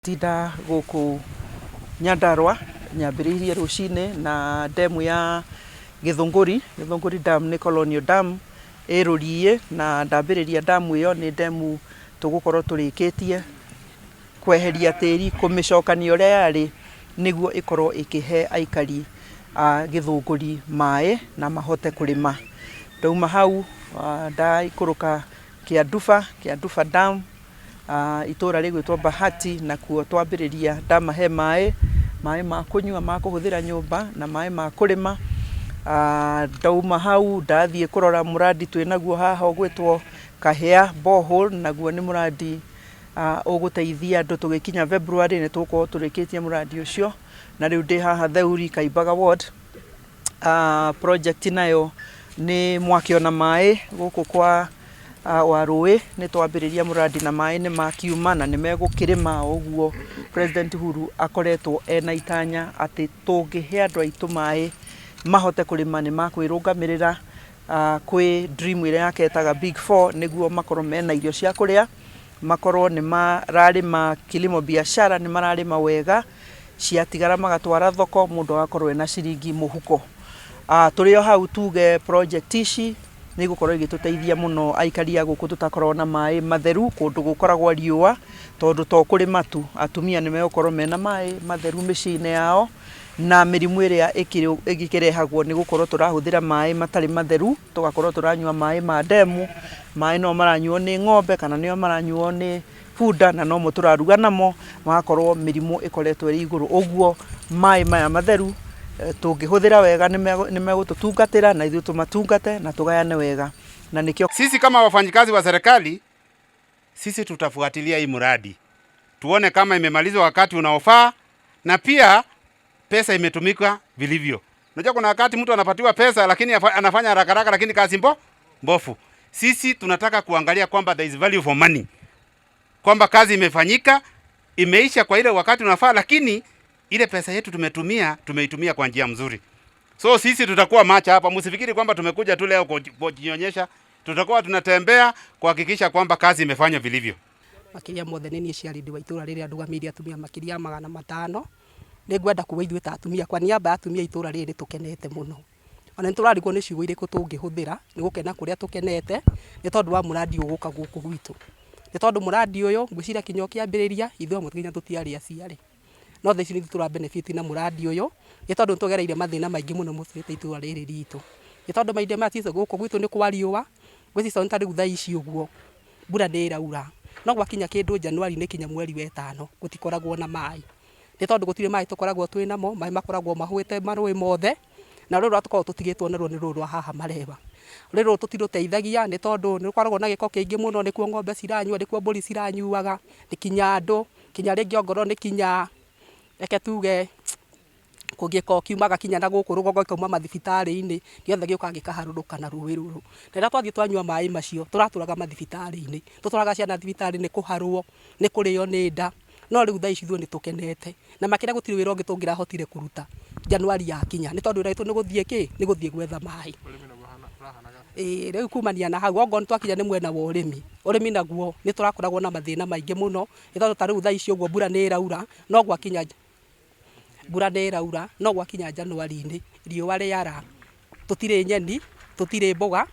Tinda gũkũ Nyandarua, nyambĩrĩirie rũcinĩ na ndemu ya Gĩthũngũri. Gĩthũngũri Dam nĩ colonial dam ĩ Rũriĩ, na ndambĩrĩria damu ĩyo, nĩ ndemu tũgũkorwo tũrĩkĩtie kweheria tĩri, kũmĩcokania ũrĩa yarĩ, nĩguo ĩkorwo ĩkĩhe aikari a Gĩthũngũri maĩ na mahote kũrĩma. Ndauma hau ndaikũrũka Kĩanduba, Kĩanduba Dam, itũra rĩgwĩtwo Bahati, nakuo twambĩrĩria ndamahe maĩ, maĩ ma kũnyua, ma kũhũthĩra nyũmba na maĩ ma kũrĩma. Ndauma hau ndathiĩ kũrora mũrandi twĩnaguo haha ũgwĩtwo Kahĩa borehole, naguo nĩ mũrandi ũgũteithia andũ. Tũgĩkinya February nĩ tũgũkorwo tũrĩkĩtie mũrandi ũcio. Na rĩu ndĩ haha Theuri, Kaimbaga ward. Project nayo nĩ mwakĩona maĩ gũkũ kwa Warũĩ, nĩ twambĩrĩria mũrandi na maĩ nĩ makiuma na nĩ megũkĩrĩma. Ũguo President Uhuru akoretwo ena itanya atĩ tũngĩhe andũ aitũ maĩ mahote kũrĩma, nĩ makwĩrũngamĩrĩra kwĩ dream ĩrĩa yake ĩtaga Big Four, nĩguo makorwo mena irio cia kũrĩa, makorwo nĩ mararĩma kilimo biashara, nĩ mararĩma wega, ciatigara magatwara thoko, mũndũ agakorwo ena ciringi mũhuko. Tũrĩ o hau tuge project ici nĩ igũkorwo igĩtũteithia mũno aikari a gũkũ tũtakoragwo na maĩ matheru, kũndũ gũkoragwo riũa, tondũ to kũrĩma tu, atumia nĩ megũkorwo mena maĩ matheru mĩciĩ-inĩ yao, na mĩrimũ ĩrĩa ĩkĩrehagwo nĩ gũkorwo tũrahũthĩra maĩ matarĩ matheru, tũgakorwo tũranyua maĩ ma ndemu, maĩ no maranyuo nĩ ng'ombe kana nĩo maranyuo nĩ bunda na nomo tũraruga namo, magakorwo mĩrimũ ĩkoretwo ĩrĩ igũrũ. Ũguo maĩ maya matheru tũngĩhũthĩra wega nĩ megũtũtungatĩra na ithuĩ tũmatungate na tũgayane wega, na nĩkĩo Sisi kama wafanyikazi wa serikali, sisi tutafuatilia hii mradi tuone kama imemalizwa wakati unaofaa na pia pesa imetumika vilivyo. Unajua kuna wakati mtu anapatiwa pesa lakini anafanya haraka haraka, lakini kazi mbofu. Sisi tunataka kuangalia kwamba there is value for money, kwamba kazi imefanyika, imeisha kwa ile wakati unafaa, lakini ile pesa yetu tumetumia, tumeitumia kwa njia mzuri. So sisi tutakuwa macho hapa, msifikiri kwamba tumekuja tu leo kujionyesha. Tutakuwa tunatembea kuhakikisha kwamba kazi imefanywa vilivyo. Makĩria mothe nĩ niĩ ciarindi wa itũra rĩrĩa ndũgamĩire atumia makĩria ya 500. Nĩ ngwenda kuga ithuĩ ta atumia, kwa niaba ya atumia a itũra rĩrĩ, nĩ tũkenete mũno. Ona nĩ tũrarigwo nĩ ciugo irĩkũ tũngĩhũthĩra nĩ gũkena kũrĩa tũkenete nĩ tondũ wa mũrandi ũyũ gũka gũkũ gwitũ, nĩ tondũ mũrandi ũyũ ngwĩciria kinya ũkĩambĩrĩria ithuĩ amwe nginya tũtiarĩ aciare, no thaa ici nĩ ithuĩ tũra benefit na mũrandi ũyũ, nĩ tondũ nĩ tũgereire mathĩna maingĩ mũno mũtũrĩte itũra rĩrĩ ritũ, nĩ tondũ mahinda maya gũkũ gwitũ nĩ kwa riũa. Gwĩ ta rĩu thaa ici ũguo mbura nĩ ĩraura, no gwakinya kĩndũ Januari-inĩ kinya mweri wa ĩtano gũtikoragwo na maĩ, nĩ tondũ gũtirĩ maĩ tũkoragwo twĩ namo. Maĩ makoragwo mahũĩte marũĩ mothe, na rũĩ rũrĩa tũkoragwo tũtigĩtwo naruo nĩ rũrũ rwa haha Mareba. Rũĩ rũrũ tũtirũteithagia nĩ tondũ nĩ rũkoragwo na gĩko kĩingĩ mũno, nĩkuo ng'ombe ciranyua, nĩkuo mbũri ciranyuaga, nĩ kinya andũ, kinya rĩngĩ ongorwo nĩ kinya, reke tuge, gĩko kiumaga kinya na gũkũ rũgongo, gĩkauma mathibitarĩ-inĩ, gĩothe gĩũkaga gĩkaharũrũka na rũĩ rũrũ. Na rĩrĩa twathiĩ twanyua maĩ macio, tũratũraga mathibitarĩ-inĩ, tũtwaraga ciana thibitarĩ nĩ kũharwo, nĩ kũrĩo nĩ nda. No rĩu thaa ici ithuĩ nĩ tũkenete, na makĩria gũtirĩ wĩra ũngĩ tũngĩrahotire kũruta Januari yakinya, nĩ tondũ wĩra witũ nĩ gũthiĩ kĩ nĩ gũthiĩ gwetha maĩ. Ĩĩ, rĩu kumania na hau ongorwo nĩ twakinya nĩ mwena wa ũrĩmi, ũrĩmi naguo nĩ tũrakoragwo na mathĩna maingĩ mũno, nĩ tondũ ta rĩu thaa ici ũguo mbura nĩ ĩraura, no gwakinya mbura nĩ ĩraura, no gwakinya Januari-inĩ riũa rĩara, tũtirĩ nyeni, tũtirĩ mboga.